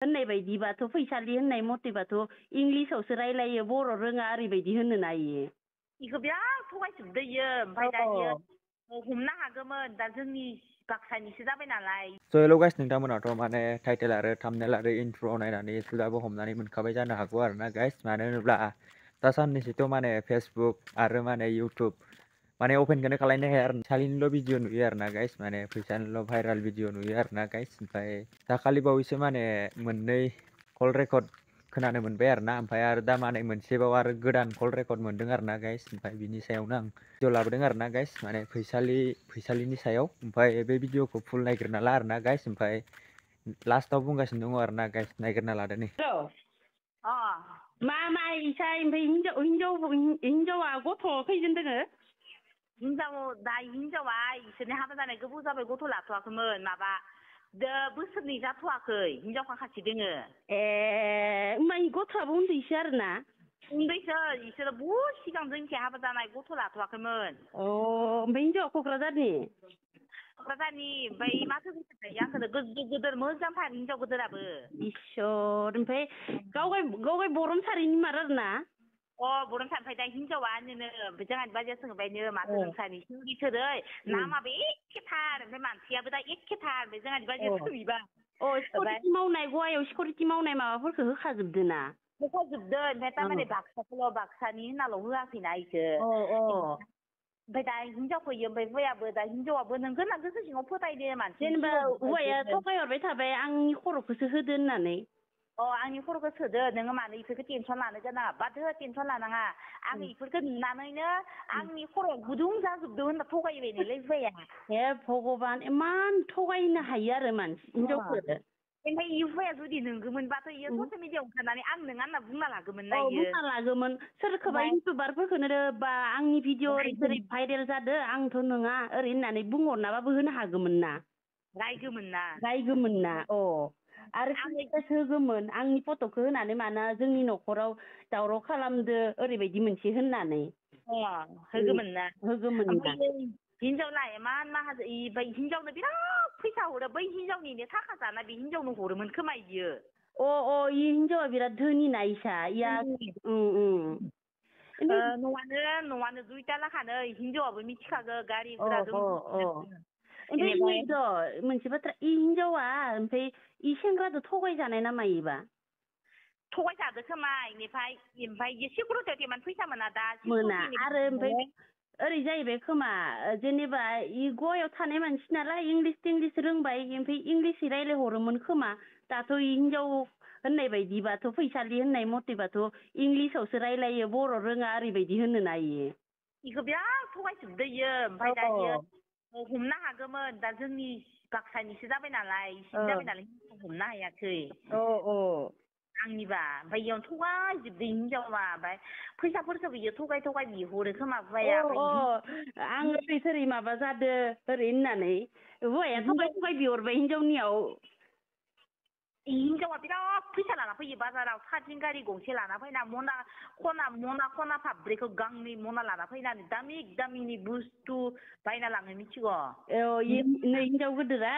होननाय बायदिबाथ' फैसालि होननाय मथेबाथ' इंलिसावसो रायलायो बर' रोङा ओरैबायदि होनोना इयो इखो बिराद थगायजोबदो इयो ओमफ्राय दा इयो हमनो हागौमोन दा जोंनि बाक्सानिसो जाबाय नालाय स' हेल' गाइस नोंथांमोनाथ' माने टाइटेल आरो थाम्बनेल आरो इन्ट्र' नायनानै एसेब्लाबो हमनानै मोनखाबाय जानो हागौ आरोना गाइस मानो होनोब्ला दा साननैसोथ' माने फेसबुक आरो माने इउटुब माने अपेनखौनो खालायनो हाया आरो सालिनिल' भिडिअ नुयो आरोना गाइस माने फैसानिल' भाइराल भिडिअ नुयो आरोना गाइस ओमफ्राय दाखालि बावैसो माने मोननै कल रेकर्ड खोनानो मोनबाय आरोना ओमफ्राय आरो दा माने मोनसेबाव आरो गोदान कल रेकर्ड मोनदों आरोना गाइस ओमफ्राय बिनि सायावनो आं भिडिअ लाबोदों आरोना गाइस माने फैसालिनि सायाव ओमफ्राय बे भिडिअखौ फुल नायग्रोना ला आरोना गाइस ओमफ्राय लास्टाव बुंगासिनो दङ आरोना गाइस नायग्रोना लादो नै मा इसा ओमफ्राय हिनजावा गथ' खैजोन दोङो हिनजावा इसोरनि हाबा जानाय गोबाव जाबाय गथ' लाथ'वाखैमोन माबा बोसोरनै जाथ'वाखै हिनजावखा खासि दोङो ओमफ्राय गथ'आबो उन्दैसो आरोना उन्दैसो इसोरो बहुद सिगां जोंनिखि हाबा जानाय गथ' लाथ'वाखैमोन ओमफ्राय हिनजावा क'क्राझारनि ओमफ्राय माथो फैसायो आंखौ गोदोर मोजांथार हिनजाव गोदोराबो इसोर ओमफ्राय गावगाय बरन सारिनि मार आरोना बरन सारनिफ्राय दा हिनजावा नोनो ओमफ्राय जोंहानि बाजैया सोंबायनो माथो नोंसानि सोरै नामाबो एखेथार ओमफ्राय मानसियाबो दा एखेथार ओमफ्राय जोंहानि बाजैया सोंहैबा सिकिउरिटि मावनाय गवायाव सिकिउरिटि मावनाय माबाफोरखौ होखाजोबदो ना होखाजोबदो ओमफ्राय थारमाने बाक्सानि होनाल' होआखैना इसो ओमफ्राय दा हिनजावखौ ओमफ्राय हौवायाबो दा हिनजावाबो नोंखौ होनना गोसो सिङाव फोथायदो मानसि जेनेबा हौवाया थगायहरबाय थाबाय आंनि खर'खौसो होदो होननानै आंनि खर'खौ सोदो नोङो मानो इफोरखौ टेनसन लानो गोनाङा बाद हो टेनसन लानाङा आं इफोरखौ नुनानैनो आंनि खर'आ गुदुं जाजोबदो होनना थगायबायनोलै हौवाया हे भगबान इमान थगायनो हायो आरो मानसि हिनजावखौ ओमफ्राय इ हौवाया जुदि नोंगौमोनबाथ' इयो ससियेल मिडियाआव ओंखारनानै आं नोङा होनना बुंना लागौमोन ना इयो बुंना लागौमोन सोरखौबा इउटुबारफोरखौनो बा आंनि भिडिअ ओरै भाइरेल जादो आंथ' नङा ओरै होननानै बुंहरनाबाबो होनो हागौमोन ना रायगौमोन ना आरो होगौमोन आंनि फट'खौ होनानै माना जोंनि न'खराव दावराव खालामदो ओरैबायदि मोनसे होननानै होगौमोन ना ओमफ्राय हिनजावना इमान माहाजोन हिनजावनो बिराद फैसा हरो बै हिनजावनिनो थाखा जाना बे हिनजावनो हरोमोन खोमा इयो इ हिनजावा बिराद धोनि ना इसा न'आनो दुइता लाखानो हिनजावाबो मिथिखागो गारि गुरा दं ओमफ्राय मोनसे बाथ्रा इ हिनजावा ओमफ्राय इ सेंग्रादो थगायजानाय ना मायोबा थगायजादो खोमा ओमफ्राय सिकिउरिटियाव इमान फैसा मोना दा मोना आरो ओमफ्राय ओरै जाहैबाय खोमा जेनेबा इ गवायाव थानाय मानसि नालाय इंलिस रोंबाय ओमफ्राय इंलिसै रायलायहरोमोन खोमा दाथ' इ हिनजाव होननाय बायदिबाथ' फैसालि होननाय मथेबाथ' इंलिसावसो रायलायो बर' रोङा ओरैबायदि होनोना इखौ बिराद थगायजोबदो इयो ओमफ्राय दा इयो हमनो हागौमोन दा जोंनि बाक्सानिसो जाबाय नालाय हमनो हायाखै आंनिबा ओमफ्राय इयावनो थगायजोबदो हिनजावा ओमफ्राय फैसाफोरखौबो इयो थगाय बिहरो खोमा हौवाया आं ओरै माबा जादो ओरै होननानै हौवाया थगाय बिहरबाय हिनजावनियाव हिनजावा बिराद फैसा लाना फैयो बाजाराव सार्जिं गारि गंसे लाना फैना मना फाब्रैखौ गांनै मना लाना फैनानै दामिनि बुस्थु बायना लाङो मिथिगौ नै हिनजाव गोदोरा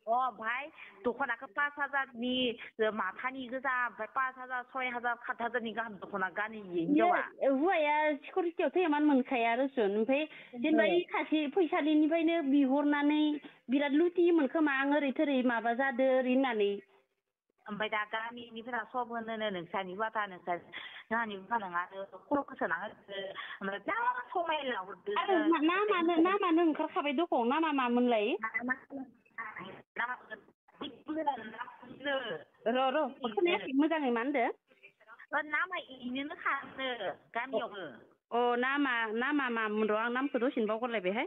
ओमफ्राय दख'नाखौ 5,000नि माथानि गोजा ओमफ्राय 5,000 6,000 7,000नि गाहाम दख'ना गानो हिनजावा हौवाया सिकिउरिटियावथ' इमान मोनखाया रसुन ओमफ्राय जेनेबा इ सासे फैसालिनिफ्रायनो बिहरनानै बिराद लुटियोमोन खोमा आं ओरै थोरै माबा जादो ओरै होननानै ओमफ्राय दा गामिनिफोरा सब होनो नोंसानि बाथा जोंहानि बाथा नङा खर'खौ सोना होदो ओमफ्राय बिराद समायलाहरदो नामानो ओंखारखाबाय दखं नामा मामोनलाय र' खोनायाखै मोजाङै मा होनदो नामा इनोनो खानो गामियावनो नामा मामोन र' आं नामखौ दसेनो बावगारलायबायहाय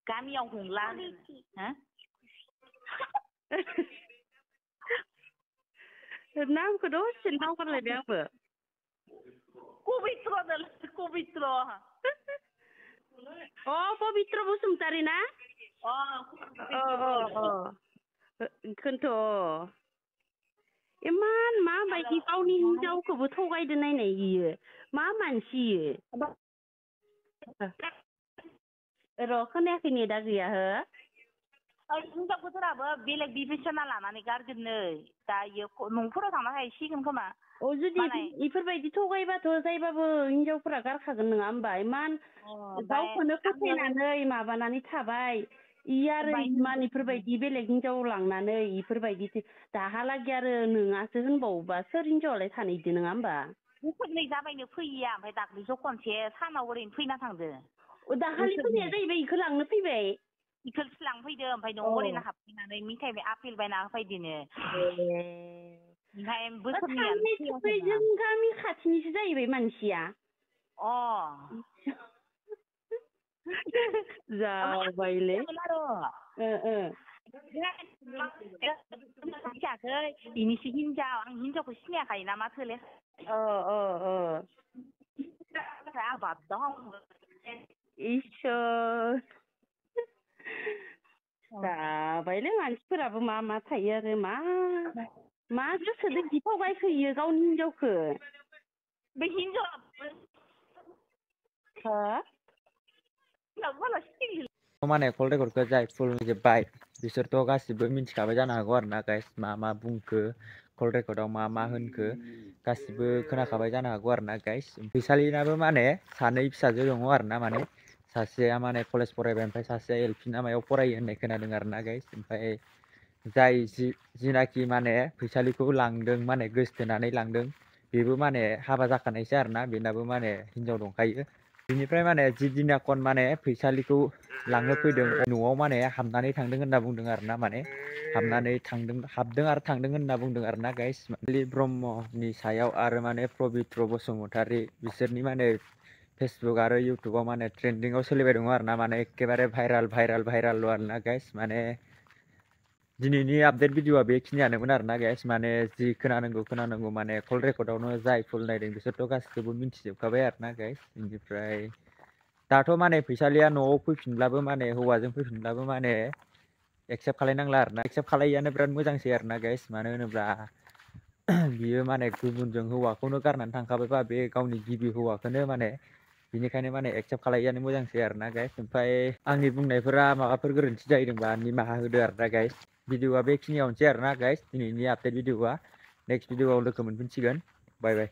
गामियाव हंला नामखौ दसेनो बावगारलायबाय आंबो पबित्र पबित्र बसुमतारी ना बेखौनोथ' इमान माबायदि गावनि हिनजावखौबो थगायदो नायनाय इयो मा मानसि इयो र' खोनायाखै नेदा गैया हो हिनजाव गथ'राबो बेलेग बिबेसना लानानै गारगोननो दायो न'फोराव थांना थाहैसिगोन खोमा जुदि इफोरबायदि थगायबाथ' जायबाबो हिनजावफोरा गारखागोन नङा होमबा इमान गावखौनो फोथायनानै माबानानै थाबाय आरो इमान इफोरबायदि बेलेग हिनजाव लांनानै इफोरबायदि दाहालागै आरो नोङासो होनबावोबा सोर हिनजावालाय थानो इदि नङा होमबा बोसोरनै जाबायनो फैया ओमफ्राय दाख्लैसो खनसे सानाव ओरैनो फैना थांदो दाखालि फैनाया जाहैबाय इखौ लांनो फैबाय इखौसो लांफैदो ओमफ्राय न'आव ओरैनो हाबफैनानै मिथाइ आपेल बायना होफैदोनो ओमफ्राय बोसोरनैयानो जों गामि खाथिनिसो जाहैबाय मानसिया जाबायलै मिथियाखै बिनिसो हिनजाव आं हिनजावखौ सिनायाखै ना माथोले इसोर जाबायलै मानसिफोराबो मा मा थायो आरो मा गोसोदो बिदि थगायखोयो गावनि हिनजावखो बे हिनजाव माने कल रेकर्डखौ जाय फुल जोब्बाय बिसोरथ' गासिबो मिथिखाबाय जानो हागौ आरो ना गाइस मा बुंखो कल रेकर्डआव मा होनखो गासिबो खोनाखाबाय जानो हागौ आरो ना गाइस फैसालिनाबो माने सानै फिसाजो दङ आरो ना माने सासेया माने कलेज फरायबाय ओमफ्राय सासेया एलपि ना मायाव फरायो होननाय खोनादों आरो ना गाइस ओमफ्राय जाय जिनाखि माने फैसालिखौ लांदों माने गोसथोनानै लांदों बेबो माने हाबा जाखानायसो आरो ना बेनाबो माने हिनजाव दंखायो बिनिफ्राय माने जि दिनाखन माने फैसालिखौ लांनो फैदों न'आव माने हाबनानै थांदों होनना बुंदों आरो ना माने हाबदों आरो थांदों होनना बुंदों आरो ना गाइस मालि ब्रह्मनि सायाव आरो माने पबित्र बसुमतारी बिसोरनि माने फेसबुक आरो इउटुबाव माने ट्रेन्डिंआव सोलिबाय दङ आरो ना माने एखेबारे भाइराल आरो ना गाइस माने दिनैनि आपडेट भिडिअआ बेखिनियानोमोन आरो ना गाइस माने जि खोनानांगौ माने कल रेकर्डआवनो जाय फुल नायदों बिसोरथ' गासिखौबो मिन्थिजोबखाबाय आरो ना गाइस बेनिफ्राय दाथ' माने फैसालिया न'आव फैफिनब्लाबो माने हौवाजों फैफिनब्लाबो माने एक्सेप्ट खालायनांला आरो ना एक्सेप्ट खालायैयानो बिराद मोजांसै आरो ना गाइस मानो होनोब्ला बियो माने गुबुनजों हौवाखौनो गारनानै थांखाबायबा बे गावनि गिबि हौवाखौनो माने बिनिखायनो माने एक्सेप्ट खालायैयानो मोजांसै आरो ना गाइस ओमफ्राय आंनि बुंनायफोरा माबाफोर गोरोन्थि जाहैदोंबा निमाहा होदो आरो ना गाइस भिडिअआ बेखिनियावनोसै आरो ना गाइस दिनैनि आपडेट भिडिअआ नेक्स्ट भिडिअआव लोगो मोनफिनसिगोन बाय बाय